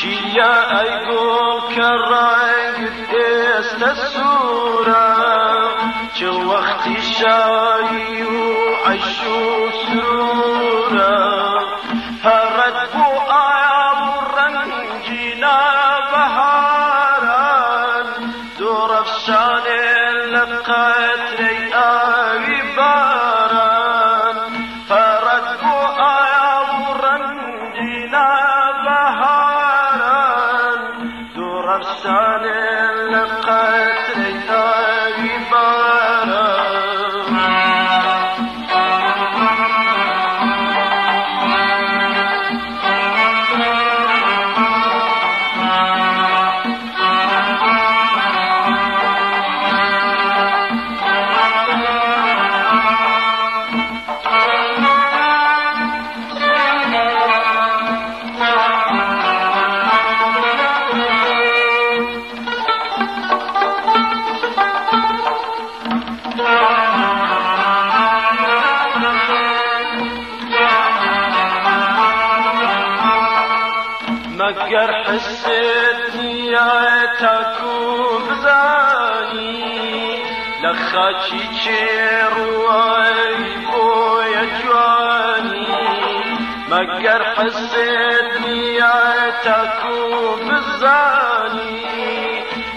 چییە ئەی گوڵ کە ڕەنگت ئێستە سوورە، چ وەختی شایی و عەیش و سروورە. پەڕەت بۆ ئاو و ڕەنگینە بەهاران، دوڕەفشانێ لە قەترەی ئاوی باران. پەڕەت بۆ ئاو و ڕەنگینە بەهاران، دوڕەفشانێ لە قەترەی ئاوی باران. مەگەر حست نییە تاکو بزانی لە خاکی کێ ڕووای بۆیە جوانی. مەگەر حست نییە تاکو بزانی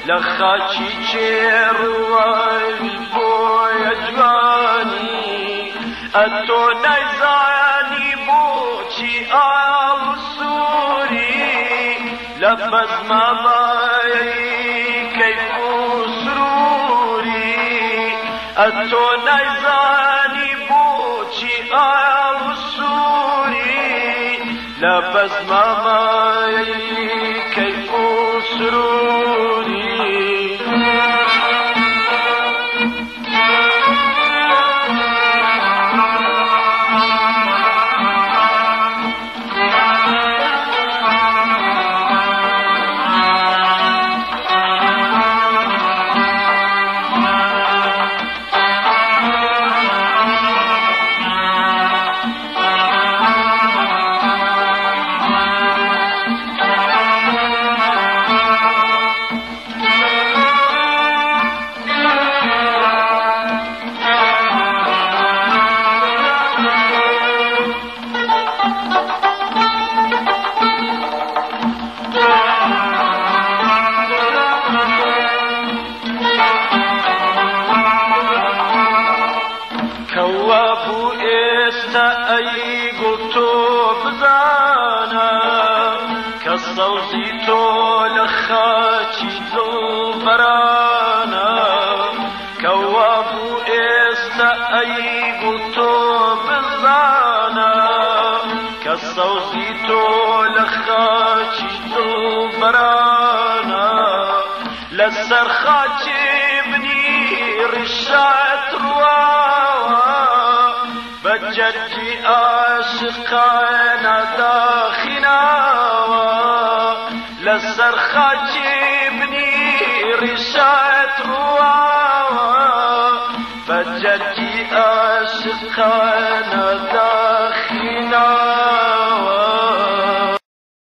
لە خاکی کێ ڕووای بۆیە جوانی. ئەتۆ نەیزانی بۆچی ئاڵ سووری لە بەزمە مایەی کەیف و سرووری. ئەتۆ نەیزانی بۆچی ئاڵ سووری لە بەزمە مایەی کەیف و سرووری. کەوا بوو ئێستا ئەی گوڵ تۆ بزانە کە سەوزی تۆ لە خاکی دڵبەرانە. کەوا بوو ئێستا ئەی گوڵ تۆ بزانە کە سەوزی تۆ لە خاکی دڵبەرانە. لەسەر خاکی بنی ڕیشەت ڕواوە، بە جەرگی عاشقانە داخیناوە. لەسەر خاکی بنی ڕیشەت ڕواوە، بە جەرگی عاشقانە